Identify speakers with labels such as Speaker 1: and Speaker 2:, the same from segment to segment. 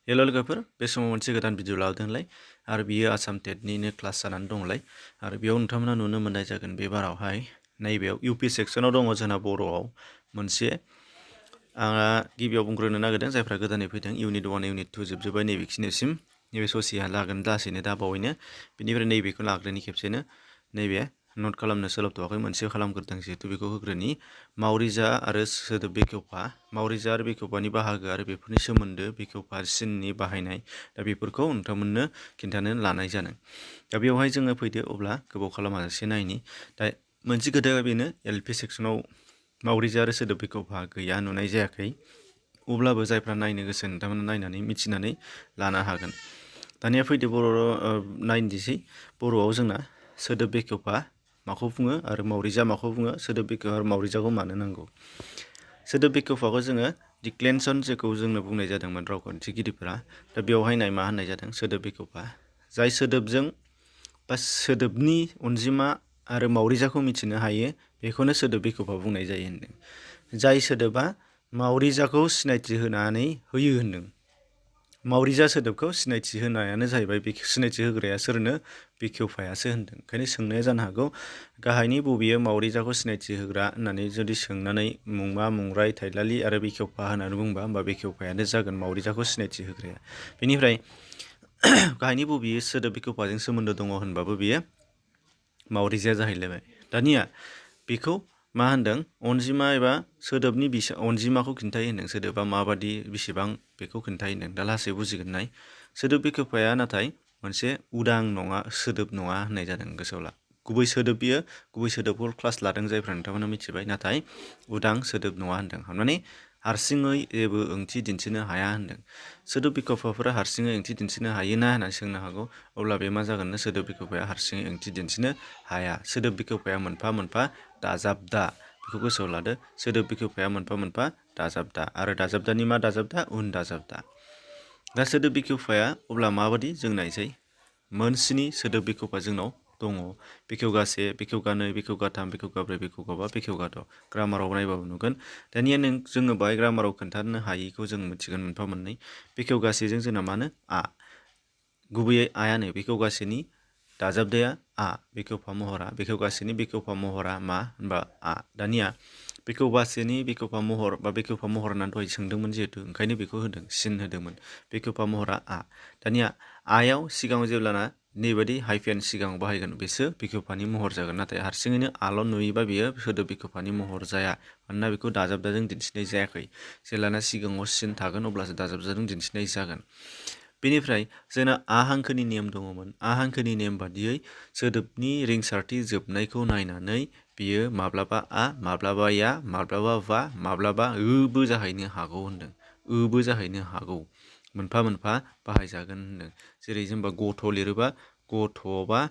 Speaker 1: हेल' लोगोफोर, बे समाव मोनसे गोदान भिडिअ लाबोदोंलाय आरो बियो आसाम टेटनिनो क्लास जानानै दंलाय आरो बेयाव नोंथांमोना नुनो मोननाय जागोन बे बारावहाय नैबेयाव इउपि सेक्सनाव दङ जोंना बर'आव मोनसे गिबियाव बुंग्रोनो नागिरदों जायफ्रा गोदानै फैदों इउनिट 1 इउनिट 2 जोबजोब्बाय नैबेखिनिसिम नैबे ससेया लागोन लासैनो दा बावैनो बेनिफ्राय नैबेखौ लाग्रोनि खेबसेनो नैबे नट खालामनो सोलाबथ'वाखै मोनसे खालामग्रोदों जिहेतु बेखौ होग्रोनि मावरिजा आरो सोदोब बेखेवफा मावरिजा आरो बेखेवफानि बाहागो आरो बेफोरनि सोमोन्दो बेखेवफा सिननि बाहायनाय दा बेफोरखौ नोंथांमोननो खिन्थानो लानाय जादों। दा बेवहाय जोङो फैदो अब्ला गोबाव खालामाजासे नायनि दा मोनसे खोथाया बेनो एलपि सेक्सनाव मावरिजा आरो सोदोब बेखेवफा गैया नुनाय जायाखै अब्लाबो जायफ्रा नायनो गोसो नोंथांमोना नायनानै मिथिनानै लानो हागोन। दानिया फैदो बर' नायनोसै बर'आव जोंना सोदोब बेखेवफा माखौ बुङो आरो मावरिजा माखौ बुङो सोदोब बेखेवफा आरो मावरिजाखौ मानो नांगौ। सोदोब बेखेवफाखौ जोङो डिक्लेनसन जेखौ जोंनो बुंनाय जादोंमोन रावखान्थिगिरिफोरा दा बेवहाय नाय मा होननाय जादों सोदोब बेखेवफा जाय सोदोबजों बा सोदोबनि अनजिमा आरो मावरिजाखौ मिथिनो हायो बेखौनो सोदोब बेखेवफा बुंनाय जायो होनदों। जाय सोदोबा मावरिजाखौ सिनायथि होनानै होयो होनदों। मावरिजा सोदोबखौ सिनायथि होनायानो जाहैबाय बे सिनायथि होग्राया सोरनो बेखेवफायासो होनदों। ओंखायनो सोंनाया जानो हागौ गाहायनि बबेयो मावरिजाखौ सिनायथि होग्रा होननानै जुदि सोंनानै मुंमा मुंराय थाइलालि आरो बेखेवफा होननानै बुंबा होमबा बेखेवफायानो जागोन मावरिजाखौ सिनायथि होग्राया। बेनिफ्राय गाहायनि बबेयो सोदोब बेखेवफाजों सोमोन्दो दङ होनबाबो बेयो मावरिजाया जाहैलायबाय। दानिया बेखौ मा होनदों अनजिमा एबा सोदोबनि अनजिमाखौ खिन्थायो होनदों सोदोबा माबादि बेसेबां बेखौ खिन्थायो होनदों। दा लासै बुजिगोन नाय सोदोब बेखेवफाया नाथाय मोनसे उदां नङा सोदोब नङा होननाय जादों गोसोआव ला। गुबै सोदोब बियो गुबै सोदोबखौ क्लास लादों जायफ्रा नोंथांमोना मिथिबाय नाथाय उदां सोदोब नङा होनदों माने हारसिङै जेबो ओंथि दिन्थिनो हाया होनदों। सोदोब बेखेवफाफोरा हारसिङै ओंथि दिन्थिनो हायोना होननानै सोंनो हागौ अब्ला बे मा जागोननो सोदोब बेखेवफाया हारसिङै ओंथि दिन्थिनो हाया। सोदोब बेखेवफाया मोनफा मोनफा दाजाबदा बेखौ गोसोआव लादो सोदोब बेखेवफाया मोनफा मोनफा दाजाबदा आरो दाजाबदानि मा दाजाबदा उन दाजाबदा। दा सोदोब बेखेवफाया अब्ला माबादि जों नायसै मोनस्नि सोदोब बेखेवफा जोंनाव दङ बेखेवगासे बेखेवगानै बेखेवगाथाम बेखेवगाब्रै बेखेवगाबा बेखेवगाद' ग्रामाराव नायबाबो नुगोन। दानिया जोङो बाहाय ग्रामाराव खोन्थानो हायिखौ जों मिथिगोन मोनफा मोननै बेखेवगासेजों जोंना मानो आ गुबैयै आयानो बेखेवगासेनि दाजाबदाया आ बेखेवफा महरा बेखेवगासेनि बेखेवफा महरा मा होनबा आ। दानिया बेखेवगासेनि बेखेवफा महर बा बेखेवफा महर होननानै दहाय सोंदोंमोन जिहेतु ओंखायनो बेखौ होदों सिन होदोंमोन बेखेवफा महरा आ। दानिया आयाव सिगाङाव जेब्लाना नैबादि हाइफेन सिगाङाव बाहायगोन बेसो बेखेवफानि महर जागोन नाथाय हारसिङैनो आल' नुयोबा बेयो सोदोब बेखेवफानि महर जाया मानोना बेखौ दाजाबदाजों दिन्थिनाय जायाखै। जेब्लाना सिगाङाव सिन थागोन अब्लासो दाजाबदाजों दिन्थिनाय जागोन। बेनिफ्राय जोंना आ हांखोनि नेम दङमोन आ हांखोनि नेम बादियै सोदोबनि रिंसारथि जोबनायखौ नायनानै बियो माब्लाबा आ माब्लाबा या माब्लाबा बा माब्लाबा बो जाहैनो हागौ होनदों बो जाहैनो हागौ मोनफा मोनफा बाहायजागोन होनदों। जेरै जेनेबा गथ' लिरोबा गथ'बा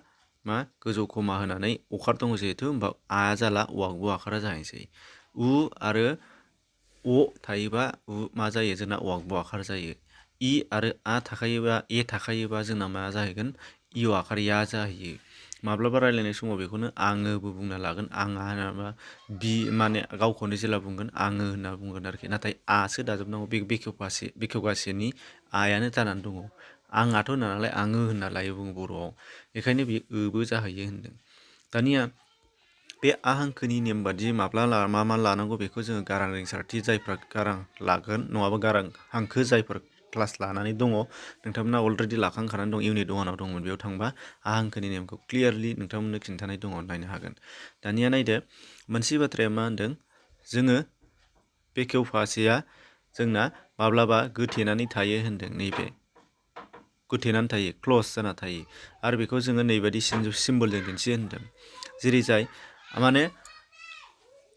Speaker 1: मा गोजौ खमा होनानै अखार दङ जिहेथु होमबा आ जाला औवागु आखारा जाहैसै। उ आरो अ थायोबा मा जायो जोंना औवागु आखार जायो। इ आरो आ थाखायोबा ए थाखायोबा जोंना मा जाहैगोन इ आखार या जाहैयो। माब्लाबा रायलायनाय समाव बेखौनो आङोबो बुंना लागोन आङा होनाबा बि माने गावखौनो जेला बुंगोन आङो होनना बुंगोन आरोखि नाथाय आसो दाजाबनांगौ बे बेखेवगासेनि आयानो जानानै दङ। आंहाथ' होना नालाय आङो होनना लायो बुङो बर'आव बेखायनो बेयो बो जाहैयो होनदों। दानिया बे आ हांखोनि नेम बादि मा मा लानांगौ बेखौ जोङो गारां रिंसारथि जायफ्रा गारां लागोन नङाबा गारां हांखो जायफोर क्लास लानानै दङ नोंथांमोना अलरेडि लाखांखानानै दं इउनिट 1आव दंमोन बेयाव थांबा आ हांखोनि नेमखौ क्लियारलि नोंथांमोननो खिन्थानाय दङ नायनो हागोन। दानिया नायदो मोनसे बाथ्राया मा होनदों जोङो बेखेवफासेया जोंना माब्लाबा गोथेनानै थायो होनदों नैबे गोथेनानै थायो क्लस जाना थायो आरो बेखौ जोङो नैबादि सिम्बलजों दिन्थियो होनदों। जेरै जाय माने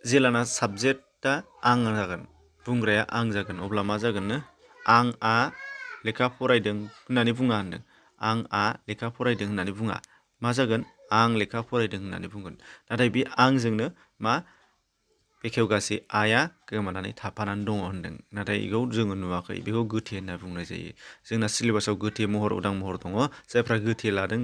Speaker 1: जेलाना साबजेक्टआ आं जागोन बुंग्राया आं जागोन अब्ला मा जागोननो आं आ लेखा फरायदों होननानै बुङा होनदों आं आ लेखा फरायदों होननानै बुङा मा जागोन आं लेखा फरायदों होननानै बुंगोन। नाथाय बे आंजोंनो मा बेखेवगासै आया गोमानानै थाफानानै दङ होनदों। नाथाय बेखौ जोङो नुवाखै, बेखौ गोथे होनना बुंनाय जायो। जोंना सिलेबासाव गोथे महर, उदां महर दङ। जायफ्रा गोथे लादों,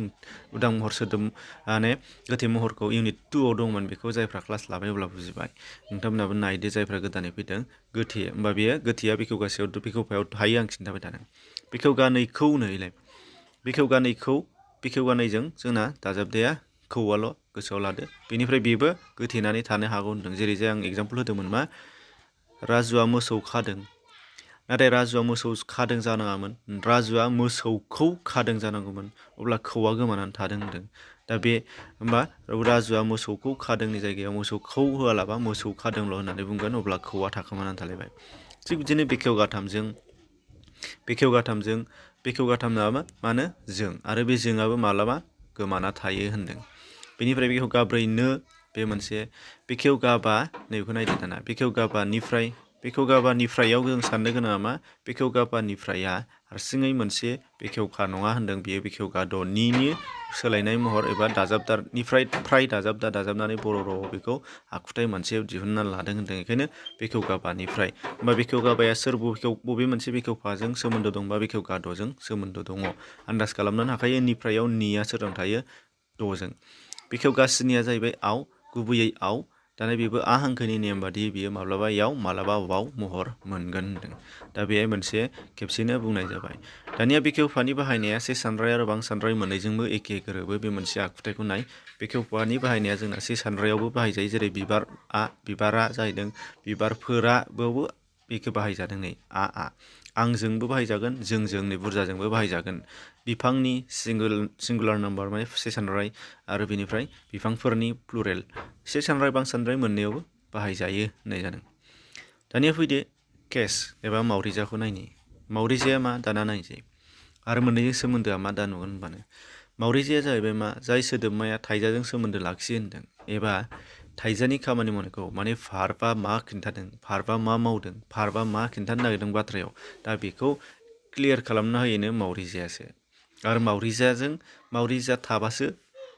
Speaker 1: उदां महर सोदोब माने गोथे महरखौ इउनिट 2 आव दंमोन, बेखौ जायफ्रा क्लास लाबाय अब्ला बुजिबाय। नोंथांमोनाबो नायदो जायफ्रा गोदानै फैदों। गोथे होमबा बेयो गोथेया बेखेवगासेयाव बेखेवफायाव थायो आं खिन्थाबाय थादों। बेखेवगानैखौ नैलाय बेखेवगानैजों जोंना दाजाबदाया खौआल' गोसोआव लादो। बेनिफ्राय बेबो गोथेनानै थानो हागौ होनदों। जेरै जाय आं एगजामपोल होदोंमोन मा राजुआ मोसौ खादों, नाथाय राजुआ मोसौ खादों जानाङामोन, राजुआ मोसौखौ खादों जानांगौमोन, अब्ला खौआ गोमानानै थादों होनदों। दा बे होमबा राजुआ मोसौखौ खादोंनि जायगायाव मोसौखौ होआलाबा मोसौ खादोंल' होननानै बुंगोन, अब्ला खौआ थाखोमानानै थालायबाय। थिग बिदिनो बेखेवगाथामना मानो जों, आरो बे जोंआबो मालाबा गोमाना थायो होनदों। बेनिफ्राय बेखेवगाब्रैनो बे मोनसे बेखेवगाबा, नैबेखौ नायदो दाना बेखेवगाबानिफ्रायाव जों साननो गोनाङा मा बेखेवगाबानिफ्राया हारसिङै मोनसे बेखेवखा नङा होनदों। बेयो बेखेवगा द'निनि सोलायनाय महर एबा दाजाबदानिफ्राय फ्राय दाजाबनानै बर' रावआव बेखौ आखुथाय मोनसे दिहुनना लादों होनदों। बेखायनो बेखेवगाबानिफ्राय होमबा बेखेवगाबाया सोर बबे मोनसे बेखेवफाजों सोमोन्दो दं बा बेखेवगा द'जों सोमोन्दो दङ। आन्दाज खालामनो हाखायो निफ्रायाव निया सोरजों थायो, द'जों। बेखेवगासिनिया जाहैबाय आव, गुबैयै आव। दाना बेबो आ हांखोनि नेम बादि बियो माब्लाबा याव माब्लाबा वाव महर मोनगोन होनदों। दा बे मोनसे खेबसेनो बुंनाय जाबाय। दानिया बेखेवफानि बाहायनाया से सानराय आरो बां सानराय मोननैजोंबो एखे गोरोबो। बे मोनसे आखुथायखौ नाय। बेखेवफानि बाहायनाया जोंना से सानरायावबो बाहायजायो। जेरै बिबारा जाहैदों बिबारफोराबावबो बेखौ बाहायजादों नै आ आंजोंबो बाहायजागोन, जोंजों नै बुरजाजोंबो बाहायजागोन। बिफांनि सिंगुलार नाम्बार माने से सानराय आरो बेनिफ्राय बिफांफोरनि प्लुरेल से सानराय बां सानराय मोननैयावबो बाहायजायो होननाय जादों। दानिया फैदो केस एबा मावरिजाखौ नायनि। मावरिजाया मा दाना नायनोसै। आरो मोननैजों सोमोन्दोआ मा दा नुगोन होनबानो। मावरिजाया जाहैबाय मा जाय सोदोबमाया थाइजाजों सोमोन्दो लाखियो होनदों, एबा थाइजानि खामानि मावनायखौ माने भार्बा मा खिन्थादों, भार्बा मा मावदों, भार्बा मा खिन्थानो नागिरदों बाथ्रायाव, दा बेखौ क्लियार खालामना होयोनो मावरिजायासो। आरो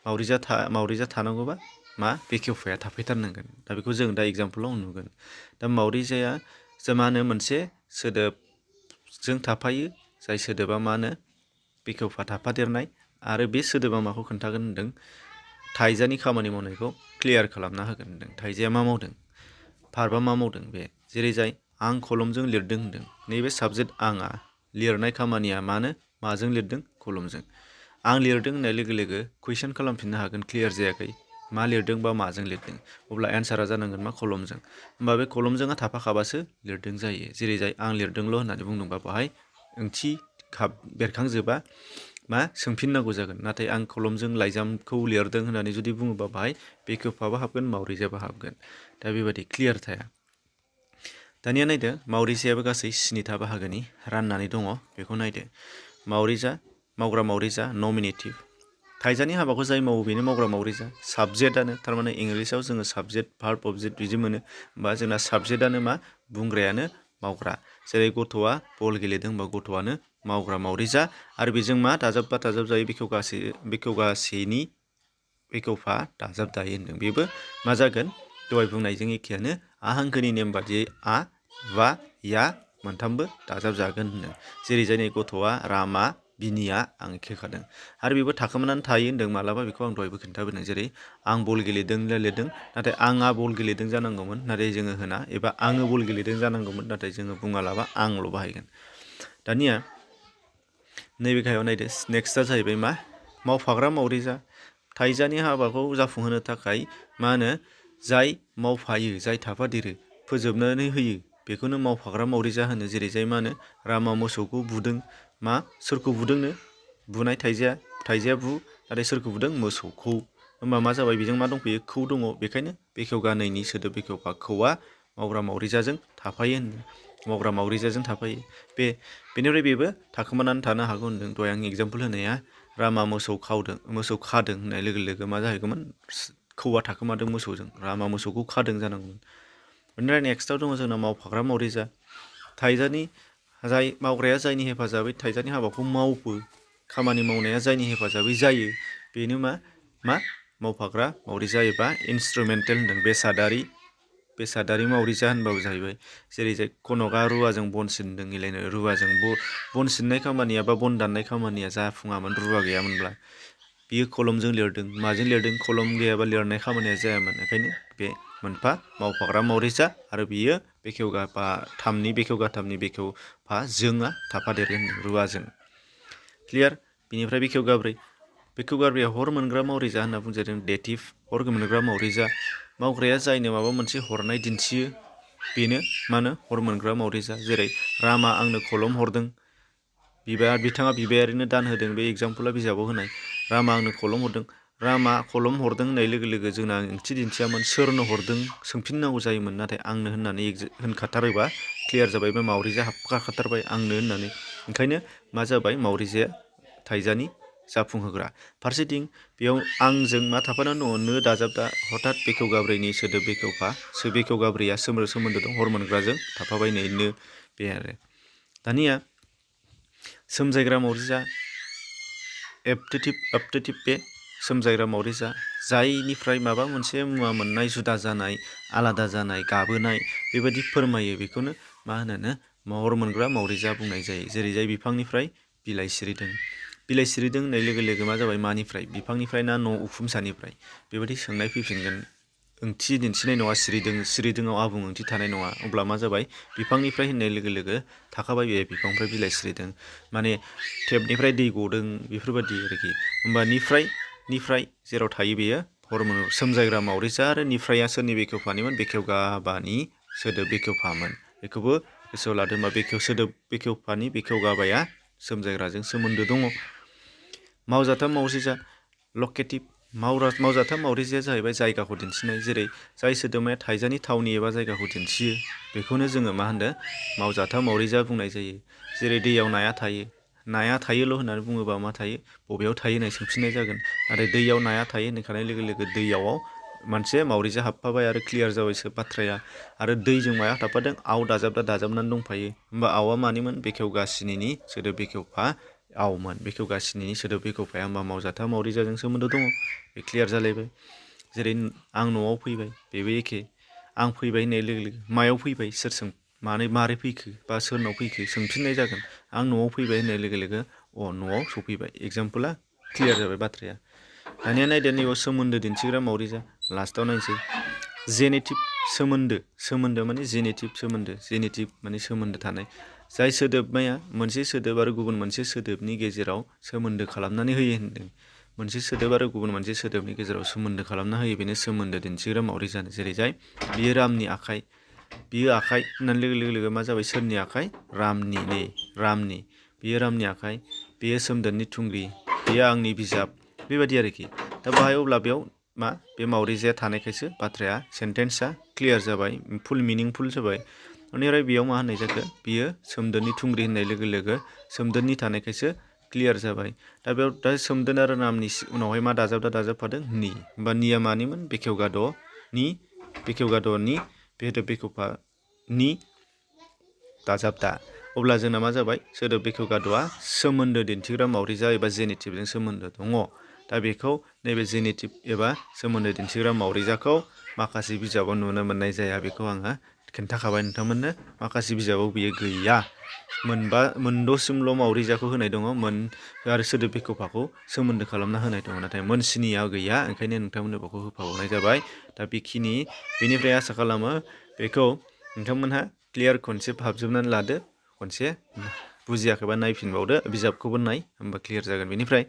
Speaker 1: मावरिजा थानांगौबा मा बेखेवफाया थाफैथारनांगोन। दा बेखौ जों दा एगजामपोलाव नुगोन। दा मावरिजाया मा होनो मोनसे सोदोबजों थाफायो, जाय सोदोबा मा होनो बेखेवफा थाफादेरनाय, आरो बे सोदोबा माखौ खोन्थागोन होनदों, थाइजानि खामानि मावनायखौ क्लियार खालामना होगोन होनदों। थाइजाया मा मावदों, भार्बा मा मावदों बे। जेरै जाय आं कलमजों लिरदों होनदों। नैबे साबजेक्ट आंआ लिरनाय खामानिया माजों लिरदों, कलमजों। आं लिरदों होननाय लोगो लोगो कुइसन खालामफिननो हागोन क्लियार जायाखै, मा लिरदों बा माजों लिरदों, अब्ला एन्सारा जानांगोन मा कलमजों। होमबा बे कलमजोंआ थाफाखाबासो लिरदों जायो। जेरै जाय आं लिरदोंल' होननानै बुंदोंबा बेहाय ओंथि बेरखांजोबा, मा सोंफिननांगौ जागोन। नाथाय आं कलमजों लाइजामखौ लिरदों होननानै जुदि बुङोबा बाहाय बेखेवफाबो हाबगोन, मावरिजायाबो हाबगोन। दा बेबायदि क्लियार थाया। दानिया नायदो मावरिजायाबो गासै 7था बाहागोनि राननानै दङ। बेखौ नायदो। मावग्रा मावरिजा नमिनेटिभ। थाइजानि हाबाखौ जाय मावो बेनो मावग्रा मावरिजा। साबजेक्टआनो थारमाने इंलिसाव जोङो साबजेक्ट भार्ब अबजेक्ट बिदि मोनो। होमबा जोंना साबजेक्टआनो मा बुंग्रायानो मावग्रा। जेरै गथ'आ बल गेलेदों होनबा गथ'आनो मावग्रा मावरिजा। आरो बेजों मा दाजाबजायो बेखेवगासेनि बेखेवफा दाजाबदायो होनदों। बेबो मा जागोन दहाय बुंनायजों एखेयानो आ हांखोनि नेम बादियै आ बा या मोनथामबो दाजाबजागोन होनदों। जेरै जाय गथ'आ रामा बिनिया आं खेखादों। आरो बेबो थाखोमानानै थायो होनदों मालाबा, बेखौ आं दहायबो खोन्थाबोदों। जेरै आं बल गेलेदों लिरदों, नाथाय आंआ बल गेलेदों जानांगौमोन, नाथाय जोङो होना, एबा आङो बल गेलेदों जानांगौमोन, नाथाय जोङो बुङालाबा आंल' बाहायगोन। दानिया नैबे गाहायाव नायदो। नेक्स्टआ जाहैबाय मा मावफाग्रा मावरिजा। थाइजानि हाबाखौ जाफुंहोनो थाखाय मा होनो जाय मावफायो, जाय थाफादेरो, फोजोबनानै होयो, बेखौनो मावफाग्रा मावरिजा होनो। जेरै जाय मा होनो रामा मोसौखौ बुदों, मा सोरखौ बुदोंनो, बुनाय थाइजाया बु, नाथाय सोरखौ बुदों, मोसौखौ। होमबा मा जाबाय, बेजों मा दंफैयो, खौ दङ। बेखायनो बेखेवगानैनि सोदोब बेखेवफा खौआ मावग्रा मावरिजाजों थाफायो होनदों। मावग्रा मावरिजाजों थाफायो। बेनिफ्राय बेबो थाखोमानानै थानो हागौ होनदों। दहाय आं एगजामपोल होनाया रामा मोसौ खादों होननाय लोगो लोगो मा जाहैगौमोन, खौआ थाखोमादों मोसौजों, रामा मोसौखौ खादों जानांगौमोन। बेनिफ्राय नेक्स्टआव दङ जोंना मावफाग्रा मावरिजा। मावग्राया जायनि हेफाजाबै थाइजानि हाबाखौ मावो, खामानि मावनाया जायनि हेफाजाबै जायो, बेनो मा मावफाग्रा मावरिजा एबा इन्सट्रुमेन्टेल होनदों, बेसादारि बेसादारि मावरिजा होनबाबो जाहैबाय जेरै जाय कनकआ रुवाजों बन सिनदों इलायनो रुवाजों बन सिननाय खामानिया बा बन दाननाय खामानिया जाफुङामोन रुवा गैयामोनब्ला बियो कलमजों लिरदों माजों लिरदों कलम गैयाबा लिरनाय खामानिया जायामोन ओंखायनो बे मोनफा मावफाग्रा मावरिजा आरो बियो बेखेवगाफा थामनि बेखेवगाथामनि बेखेवफा जोंआ थाफादेरगोन रुवाजों क्लियार बिनिफ्राय बेखेवगाब्रैया हर मोनग्रा मावरिजा होनना बुंजादों डेटिभ हर मोनग्रा मावरिजा मावग्राया जायनो माबा मोनसे हरनाय दिन्थियो बेनो मा होनो हर मोनग्रा मावरिजा जेरै रामा आंनो कलम हरदों बिथाङा बिबायारिनो दान होदों बे एग्जाम्पला बिजाबाव होनाय रामा आंनो कलम हरदों रामा कलम हरदों होननाय लोगो लोगो जोंना ओंथि दिन्थियामोन सोरनो हरदों सोंफिननांगौ जायोमोन नाथाय आंनो होननानै होनखाथारोबा क्लियार जाबाय बे मावरिजा हाबखाथारबाय आंनो होननानै ओंखायनो मा जाबाय मावरिजाया थाइजानि जाफुंहोग्रा फारसेथिं बेयाव आंजों मा थाफानानै दङ नो दाजाबदा हथात बेखेवगाब्रैनि सोदोब बेखेवफा बेखेवगाब्रैया सोमोन्दो दं हर मोनग्राजों थाफाबाय नै नो बे आरो दानिया सोमजायग्रा मावरिजा एप्टेटिभ बे सोमजायग्रा मावरिजा जायनिफ्राय माबा मोनसे मुवा मोननाय जुदा जानाय आलादा जानाय गाबोनाय बेबायदि फोरमायो बेखौनो मा होनो महर मोनग्रा मावरिजा बुंनाय जायो जेरै जाय बिफांनिफ्राय बिलाइ सिरिदों होननाय लोगो लोगो मा जाबाय मानिफ्राय बिफांनिफ्राय ना न' उखुम सानिफ्राय बेबायदि सोंनाय फैफिनगोन ओंथि दिन्थिनाय नङा सिरिदोंआव आबुं ओंथि थानाय नङा अब्ला मा जाबाय बिफांनिफ्राय होननाय लोगो लोगो थाखाबाय बे बिफांनिफ्राय बिलाइ सिरिदों माने टेपनिफ्राय दै गदों बेफोरबायदि आरोखि होमबा निफ्राय जेराव थायो बेयो सोमजायग्रा मावरिजा आरो निफ्राया सोरनि बेखेवफानिमोन बेखेवगाबानि सोदोब बेखेवफामोन बेखौबो गोसोआव लादो होमबा सोदोब बेखेवफानि बेखेवगाबाया सोमजायग्राजों सोमोन्दो दङ मावजाथाव मावरिजा लकेटिभ मावजाथाव मावरिजाया जाहैबाय जायगाखौ दिन्थिनाय जेरै जाय सोदोबमाया थाइजानि थावनि एबा जायगाखौ दिन्थियो बेखौनो जोङो मा होनदों मावजाथाव मावरिजा बुंनाय जायो जेरै दैयाव नाया थायोल' होननानै बुङोबा मा थायो बबेयाव थायो होननाय सोंफिननाय जागोन नाथाय दैयाव नाया थायो होनखानाय लोगो लोगो दैयाव मोनसे मावरिजा हाबफाबाय आरो क्लियार जाबाय बाथ्राया आरो दैजों माया थाफादों आव दाजाबनानै दंफायो होमबा आवआ मानिमोन बेखेवगासिनिनि सोदोब बेखेवफा आवमोन बेखेवगासिनिनि सोदोब बेखेवफाया होमबा मावजाथाव मावरिजाजों सोमोन्दो दङ बे क्लियार जालायबाय जेरै आं न'आव फैबाय बेबो एखे आं फैबाय होननाय लोगो लोगो मायाव फैबाय सोरजों मारै फैखो बा सोरनाव फैखो सोंफिननाय जागोन आं न'आव फैबाय होननाय लोगो लोगो न'आव सफैबाय एग्जाम्पला क्लियार जाबाय बाथ्राया दानिया नायदो नैबेयाव सोमोन्दो दिन्थिग्रा मावरिजा लास्टाव नायनोसै जेनेटिभ सोमोन्दो माने जेनेटिभ माने सोमोन्दो थानाय जाय सोदोबमाया मोनसे सोदोब आरो गुबुन मोनसे सोदोबनि गेजेराव सोमोन्दो खालामनानै होयो होनदों मोनसे सोदोब आरो गुबुन मोनसे सोदोबनि गेजेराव सोमोन्दो खालामना होयो बेनो सोमोन्दो दिन्थिग्रा मावरिजा जेरै जाय बियो रामनि आखाइ होननाय लोगो लोगो मा जाबाय सोरनि आखाइ रामनि बियो रामनि आखाइ बेयो सोमदोननि थुंग्रि बेयो आंनि बिजाब बेबायदि आरोखि दा बाहाय अब्ला बेयाव मा बे मावरिजाया थानायखायसो बाथ्राया सेन्टेन्सआ क्लियार जाबाय फुल मिनिंफुल जाबाय बेनिफ्राय बेयाव मा होननाय जाखो बियो सोमदोननि थुंग्रि होननाय लोगो लोगो सोमदोननि थानायखायसो क्लियार जाबाय दा बेयाव सोमदोन आरो नामनि उनावहाय मा दाजाबफादों नि होमबा निया मानिमोन बेखेवगाद'नि बेखेवफानि दाजाबदा अब्ला जोंना मा जाबाय सोदोब बेखेवगाद'आ सोमोन्दो दिन्थिग्रा मावरिजा एबा जेनेटिभजों सोमोन्दो दङ दा बेखौ नैबे जेनेटिभ एबा सोमोन्दो दिन्थिग्रा मावरिजाखौ माखासे बिजाबाव नुनो मोननाय जाया बेखौ आङो खिन्थाखाबाय नोंथांमोननो माखासे बिजाबाव बियो गैया मोनद'सिमल' मावरिजाखौ होनाय दङ आरो सोदोब बेखेवफाखौ सोमोन्दो खालामना होनाय दङ नाथाय मोनस्निया गैया ओंखायनो नोंथांमोननो बेखौ होफाबावनाय जाबाय दा बेनिफ्राय आसा खालामो बेखौ नोंथांमोनहा क्लियार कनसेप्ट हाबजोबनानै लादो खनसे बुजियाखैबा नायफिनबावदो बिजाबखौबो होमबा क्लियार जागोन बेनिफ्राय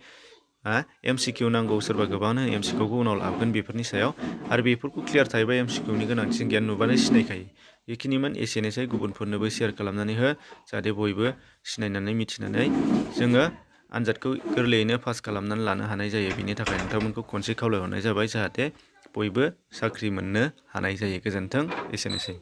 Speaker 1: MCQ नांगौ सोरबा गोबाङानो MCQखौ उनाव लाबोगोन बेफोरनि सायाव आरो बेफोरखौ क्लियार थायोबा MCQनि गोनांथि गियान नुबानो सिनायखायो बेखिनिमोन एसेनोसै गुबुनफोरनोबो शेयार खालामनानै हो जाहाथे बयबो सिनायनानै मिथिनानै जोङो आनजादखौ गोरलैयैनो पास खालामनानै लानो हानाय जायो बेनि थाखाय नोंथांमोनखौ खनसे खावलायहरनाय जाबाय जाहाथे बयबो साख्रि मोननो हानाय जायो गोजोन्थों एसेनोसै